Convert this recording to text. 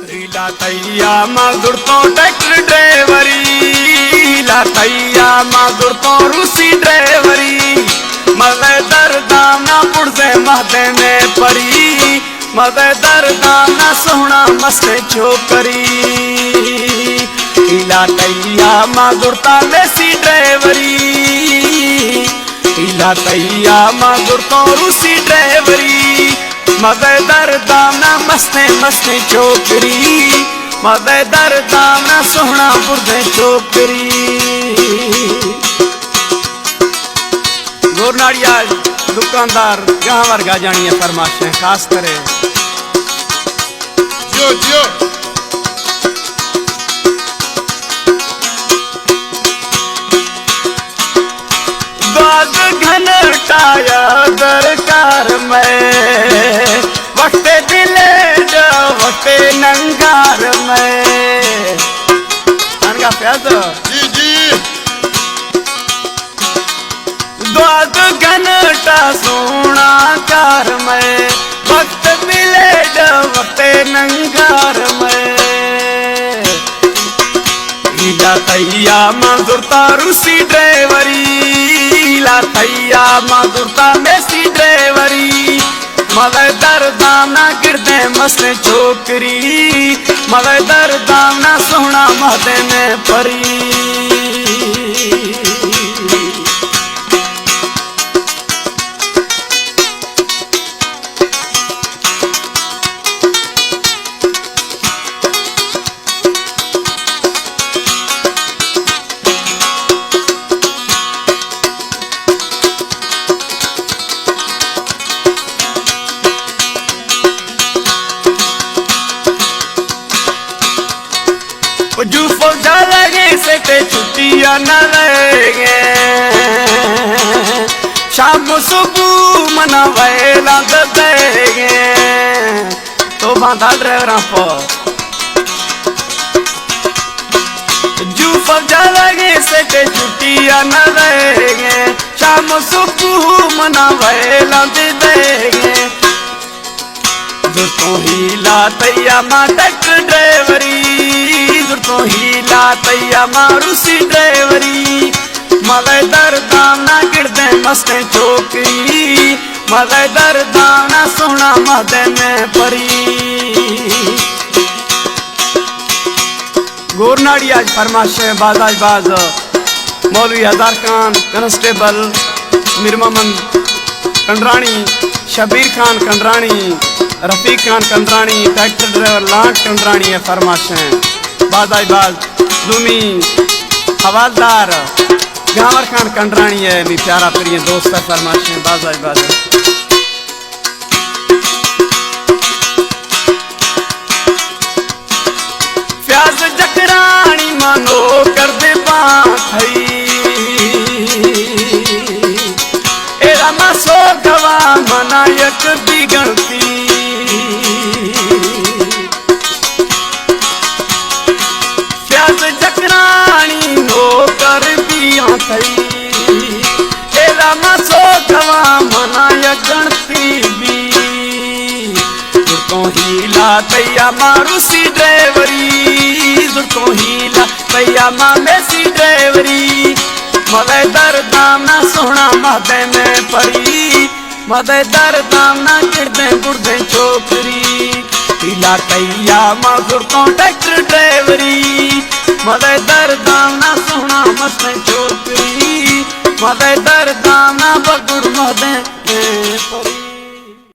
لا تیا ما زرتوں ٹریکٹر ڈرائیوری، لا تیا ما زرتوں روسی ڈرائیوری، مزے درداں نا پڑزے مہدے میں پری، مزے درداں نا سوہنا مستیں چھوکری۔ لا تیا ما زرتاں دیسی ڈرائیوری، لا تیا ما زرتوں روسی ڈرائیوری، مزے درداں نا مستیں مستیں چھوکری، مزے درداں نا سوہنا بردیں چھوکری۔ گورناڑی آج دکاندار جہانور گاجانی ءِ فرمائش ایں، خاص کرے۔ جیو، جیو۔ دعا گھنٹا یا درکار میں، وقت دل وقت ننگار میں۔ انگا فیاض۔ جی، جی۔ دعا گھنٹا سوہنا کار میں، وقت بلیڈ وقت ننگار میں۔ لا تیا ما زرتاں روسی ڈرائیوری، لا تیا ما زرتاں دیسی ڈرائیوری، مزے درداں نا گردیں مستیں چھوکری، مزے درداں نا سوہنا مہدے میں پری۔ جو فوجا لگے سٹے چھٹیا نہ لگے، شام و صبح منا ویلا دے گے۔ تو باندھا ڈرائیوراں پہ جو فوجا لگے سٹے چھٹیا نہ لگے، شام و صبح منا ویلا دے گے۔ زرتوں ہی لا تیا ما ٹریکٹر ڈرائیوری، زرتوں ہی لا تیا ما روسی ڈرائیوری، مزے درداں نا گردیں مستیں چھوکری، مزے درداں نا سوہنا مہدے میں پری۔ گورناڑی آج فرمائش ایں، بازاج باز مولوی ہزار خان کانسٹیبل، میر محمد کنڈرانی، شبیر خان کنڈرانی، رفیق خان کنڈرانی، ٹریکٹر ڈرائیور لانک کنڈرانی ءِ فرمائش ایں۔ بازاج باز دومی حوالدار جہانور خان کنڈرانی ءِ، می پیارا پریں دوست ءِ فرمائش ایں، بازاج باز۔ فیاض جکرانی ما نوکر دے باں تھئی، ایرا ما سوگوا منا یک دی گنتی۔ فیاض جکرانی نوکر بیاں تھئی، ایرا ما سوگوا منا یک گنتی بی۔ زرتوں ہی لا تیا ما روسی ڈرائیوری، زرتوں ہی لا تیا ما دیسی ڈرائیوری، مزے درداں نا سوہنا مہدے میں پری، مزے درداں نا گردیں گردیں چھوکری۔ لا تیا ما زرتوں ٹریکٹر ڈرائیوری، مزے درداں نا سوہنا مستیں چھوکری، مزے درداں نا بگڑ مہدے میں پری۔